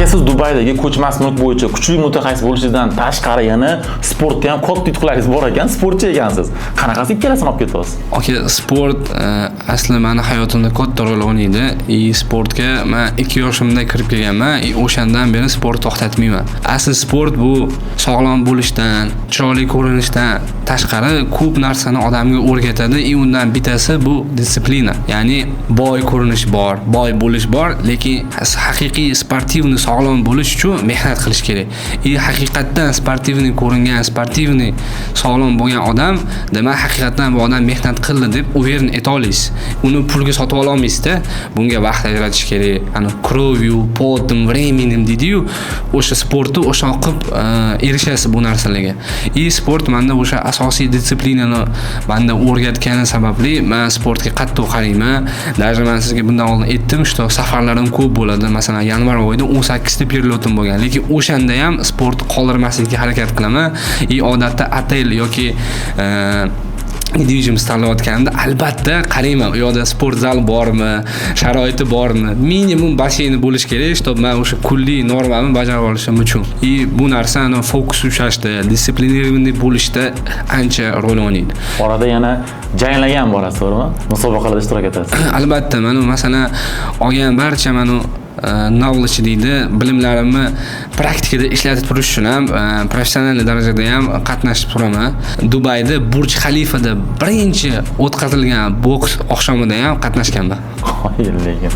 Aka, siz Dubaydagi ko'chmas mulk bo'yicha kuchli mutaxassis bo'lishingizdan tashqari yana sportda ham katta yutuqlaringiz bor ekan, sportchi ekansiz. Qanaqasi ikkalasini olib ketyapsiz? Aka, sport asli mani hayotimda katta rol o'ynaydi. И sportga man 2 yoshimda kirib kelganman и o'shandan beri sport to'xtatmayman. Asli sport bu sog'lom bo'lishdan, chiroyli ko'rinishdan tashqari ko'p narsani odamga o'rgatadi и undan bittasi bu дисциплина. Ya'ni boy ko'rinish bor, boy bo'lish bor, lekin haqiqiy спортивный sog'lom bo'lish uchun mehnat qilish kerak. И haqiqatdan спортивный ko'ringan, спортивный sog'lom bo'lgan odam, demak, haqiqatdan bu odam mehnat qildi deb уверен eta olasiz. Uni pulga sotib ola olmaysizda. Bunga vaqt ajratish kerak. Ani кровью, потом, временем deydi-yu, o'sha sportni o'sha qilib erishasiz bu narsalarga. И sport menda o'sha asosiy дисциплина ni menda o'rgatgani sababli man sportga qattiq qarayman. Даже man sizga bundan oldin aytdim, что safarlarim ko'p bo'ladi. Masalan, yanvar oyida 18 ta перелёт im bo'lgan. Lekin o'shanda ham sportni qoldirmaslikka harakat qilaman. И odatda otel yoki недвижимость tanlayotganimda albatta qarayman, u yoqda sport zal bormi, sharoiti bormi, minimum basseyni bo'lishi kerak, чтобы man o'sha kunlik normamni bajarib olishim uchun. И bu narsa fokus ushlashda, дисциплинированный bo'lishda ancha rol o'ynaydi. Orada yana janglagan borasiz, to'g'rimi? Musobaqalarda ishtirok etasiz. Albatta, mana masalan, olgan barcha mana knowledge deydi, bilimlarimni praktikada ishlatib turish uchun ham professional darajada ham qatnashib turaman. Dubayda Burj Xalifada birinchi o'tkazilgan boks oqshomida ham qatnashganman. Qoyil lekin.